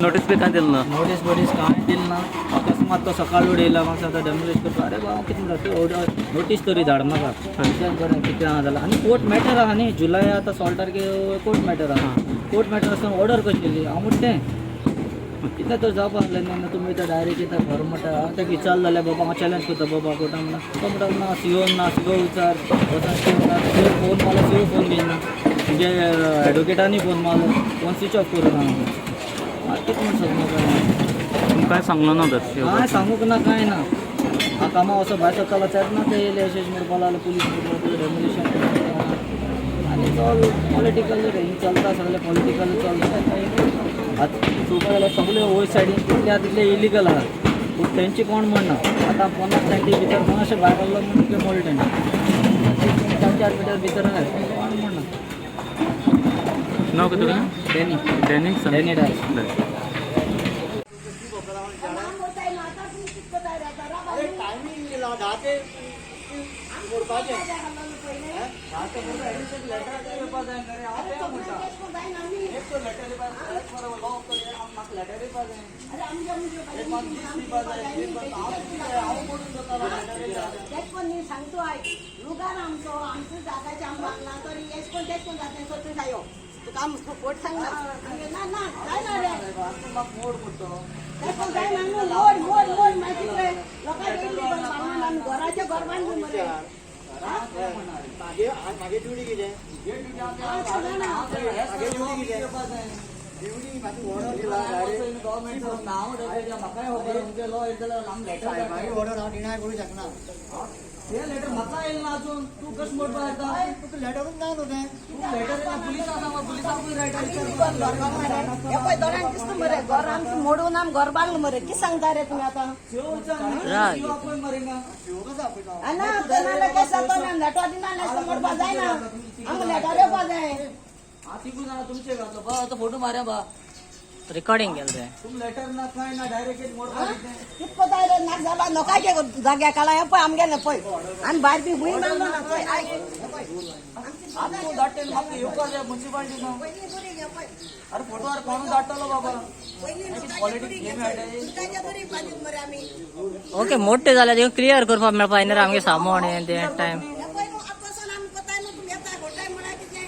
Notice बी कांय दिली ना? नोटीस बोटीस कांय दिल ना. अकस्मात तो सकाळ उडयला म्हाका आतां डेमोलिश करता. अरे बाबा, कितें म्हणटा, नोटीस तरी धाड म्हाका, विचार कर कितें आहा जाल्यार. आनी कोर्ट मॅटर आहा न्ही, जुलय आतां 16 तारखे कोर्ट मॅटर आहा. कोर्ट मॅटर आसतना ऑर्डर कशी येयली? हांव म्हणटा तें कितें तर जावपा आसलें न्ही. तुमी आतां डायरेक्ट येता घर म्हणटा. हांव ताका विचारलें जाल्यार बाबा हांव चॅलेंज करता बाबा कोर्टा म्हणटा. तो म्हणटा ना, सीओ ना, सीओ विचार वचोन. सीओ ना, सीओ फोन मारलो, सीओ फोन घेयना. तुजे एडवोकेटांनी फोन मारलो, फोन स्विच ऑफ करून आहा. कितें म्हण सोदना काय? तुमकां कांय सांगलो ना तर? कांय सांगूंक ना, कांय ना. हांव कामां वचो भायर सरतालो तेन्ना ते येयले अशें अशें म्हणपाक लागले, पुलीस म्हणपाक डेमोलिशन. आनी ऑल पॉलिटिकल हिंग चलता, सगळें पॉलिटिकल चलता. आतां चोवपाक जाल्यार सगळे वयर सायडीन तितले आहा तितले इलिगल आहा, पूण तेंची कोण म्हणना. आतां 50 सेंटी भितर कोण अशें भायर काडलो म्हूण ते मोडले तेणें. 4 4 मिटर भितर आहा, कोण म्हणना. नाव कितें तुगेलें? Danny. Danny? Danny Dias. सांगतो आयक, लुगार आमचो, आमचो जागाचे आम बांदला तरी एश कोण तेश कोण जाता सो तूं जायो. तुका आम फट सांगना ना ना जायना रे. तेश कोण जायना न्हू. मोड मोड मोड मागीर रे लोकांक इल्लीगल बांदून आमी घराचें घर बांदूं मरे. मागे ड्युटी कितें? जाणा. मागे ड्युटी कितें? ड्युटी म्हाका ऑर्डर दिला डायरेक्ट. साहेबाची ऑर्डर हांव डिनाय करूं शकना. हे लेटर म्हाका येयलें ना अजून, तूं कशें मोडपा येता? तुका लेटरूच ना न्हू तें. तूं लेटर येयला, पुलिसां सांग, पुलिसांकूय रायट. इल्लीगल घर बांदला रे. हे पळय, दोळ्यान दिसता मरे, घर आमचें मोडून आमी घर बांदलां मरे. कितें सांगता रे तुमी आतां? आपय मरे हिंगा. शिव कसो आपयता? ना नाल्यार केस जातो ना. लेटर दिना नासता मोडपा जायना, आमकां लेटर येवपा जाय. तिगूय जाणां तुमचे घातलो बा, आतां फोटो मारया बा. रिकॉर्डिंग केलं रे. तुम लेटर ना काय ना, डायरेक्ट मोडपा कितें? कितको जाय रे नाक जाला लोकांचे जाग्या काडला. हे पळय, आमगेलें पळय, आनी भायर बी भूंय बांदलो ना पळय, आयक, हे पळय. आतां तूं धाडटे म्हाका येवपाक जाय मुन्सिपाल्टी न्हू. पयलीं बरी हे पळय. अरे फोटोवर कोणून धाडटलो बाबा. पयलीं लोकांचे पॉलिटिक्स बरी गेम खेळटाय. लोकांचे बरी बांदीत मरे आमी. ओके, मोठे जाल्यार ते क्लियर करपाक मेळपा न्ही रे आमगे सामोण हें तें टायम. हे पळय न्हू, आतां वचोन आमी कोताय न्हू, तुमी येताय घोटाय म्हळ्यार कितें?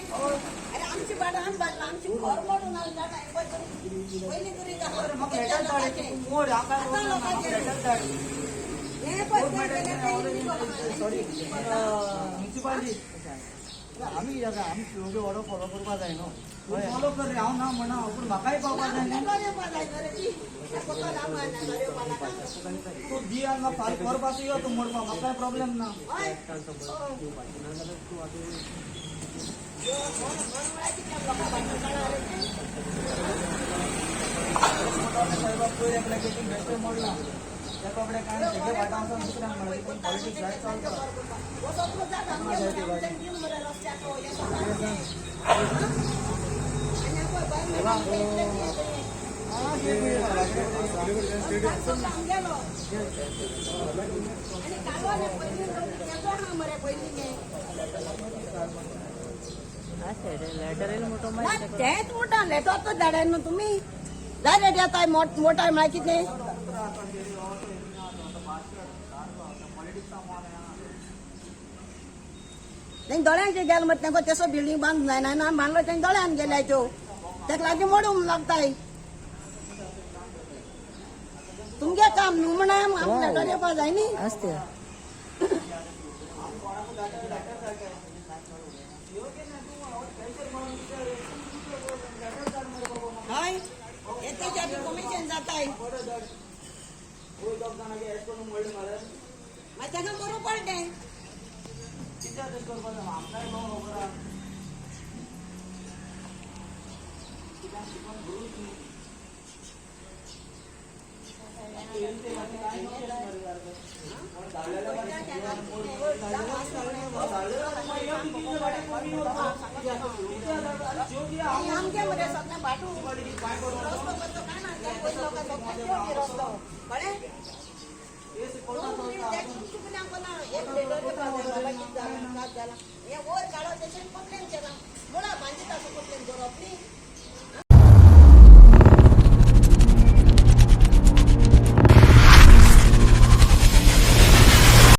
अरे आमची भाटां आमी बांदला, आमची घर मोडून आमी जाता. हे पळय तुमी. पयलीं बरी लेटर धाड, तूं मोड, हांव काय आतां लोकांचे लेटर धाड. हे पळय, ते गेले ते illegal आहा. Sorry, municipality. आमी कितें आसा, आमी शिवची ऑर्डर फॉलो करपा जाय न्हू. तूं फॉलो कर रे, हांव ना म्हणना, पूण म्हाकाय पावपा जाय न्ही. लेटर येवपा जाय मरे ती. ते कोताय आमकां ना, घर येवपा नाका. तूं दी आनी म्हाका फाल्यां करपाचो यो तूं मोडपा, म्हाका काय प्रॉब्लेम ना. हय. साहेबा, पयर एकल्या केटीन बेश्टें मोडलां त्या बाबड्या काय तेगे भाटां वचोन दुसऱ्यांक म्हणलें, पूण पॉलिटिक्स जायत चलता. लेटर येयलें मोठो. तेंच मोठा लेटर तर धाडाय न्हू तुमी. डायरेक्ट येताय मोठाय म्हळ्यार कितें? तेंगे दोळ्यांचे गेले मरे. तेंका तेसो बिल्डींग बांदूंक जायना ना, बांदलो तेंगे दोळ्यान गेल्या त्यो, तेका लागीं मोडूंक लागताय. तुमगे काम न्हू म्हणा, आमकां लेटर येवपा जाय न्ही. आसते. हय, येते कमिशन जाताय. मागीर तेका बरोबर पडलें. कित्याक तशें करपाक जाय? आमकांय लॉ खबर आहा. कित्याक शिकोन गुरूच न्हू. आमगे मरे सगळें भाटू रस्तो करतो काय ना, ते पयलीं लोकां सगळें जेवणी रस्तो कळ्ळें. एक लेटर बाबा, कितें जालां, कांय जालां, हें वयर काडप तशें कंप्लेन केलां, मुळां बांदिता असो कंप्लेन करप न्ही.